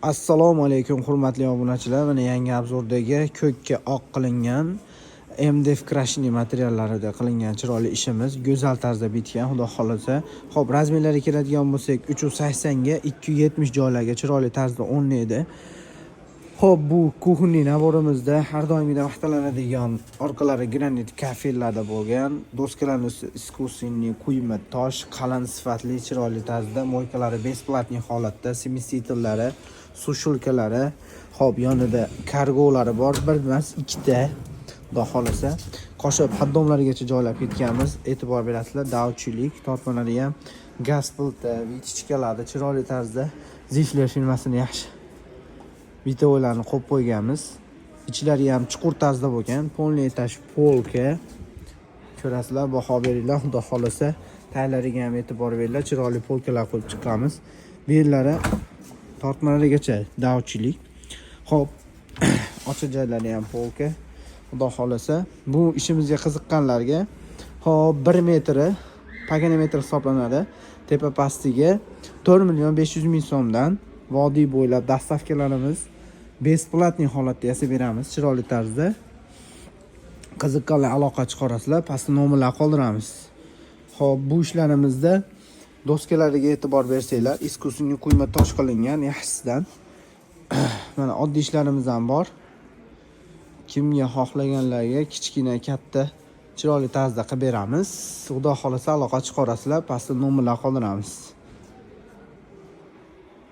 Assalomu alaykum, hurmatli obunachilar. Mana yangi обзор dagi ko'kka oq qilingan MDF крашеный materiallarida qilingan chiroyli ishimiz go'zal tarzda bitgan, xudo xohlasa. Xo'p, размер lariga keladigan bo'lsak, 380 ga 270 joylarga chiroyli tarzda o'rnaydi. Xo'p, bu кухонный набор imizda har doimgidan maqtalanadigan orqalari granit kafellarda bo'lgan, doskalarni usti искусственный quyma tosh, qalin sifatli, chiroyli tarzda, мойка lari бесплатный holatda, смеситель lari, сушилка lari, xo'p, yonida kargolari bor, bir emas, ikkita. Xudo xohlasa, qoshiq поддон larigacha joylab ketganmiz. E'tibor berasizlar, davchilik tortmalari ham gaz plita, вытяжка larda chiroyli tarzda Zifler firmasini yaxshi бытовой larni qo'yib qo'yganmiz. Ichlari ham chuqur tarzda bo'lgan, полный этаж полка. Ko'rasizlar, baho beringlar, xudo xohlasa. Taglariga ham e'tibor beringlar, chiroyli полка lar qo'yib chiqqanmiz. Bu yerlari tortmalarigacha davchilik. Xo'p, ochiq joylari ham полка. Xudo xohlasa, bu ishimizga qiziqqanlarga, xo'p, 1 metri pagana metr hisoblanadi. Tepa pastiga 4 million 500 ming so'mdan vodiy bo'ylab доставка larimiz бесплатный holatda yasab beramiz, chiroyli tarzda. Qiziqqanlar aloqa chiqarasizlar, pastda nomerlar qoldiramiz. Xo'p, bu ishlarimizda doskalariga e'tibor bersanglar, искусственный quyma tosh qilingan yaxshisidan. Mana oddiy ishlarimiz ham bor. Kimga xohlaganlarga kichkina, katta, chiroyli tarzda qilib beramiz. Xudo xohlasa, aloqa chiqarasizlar, pastda nomerlar qoldiramiz.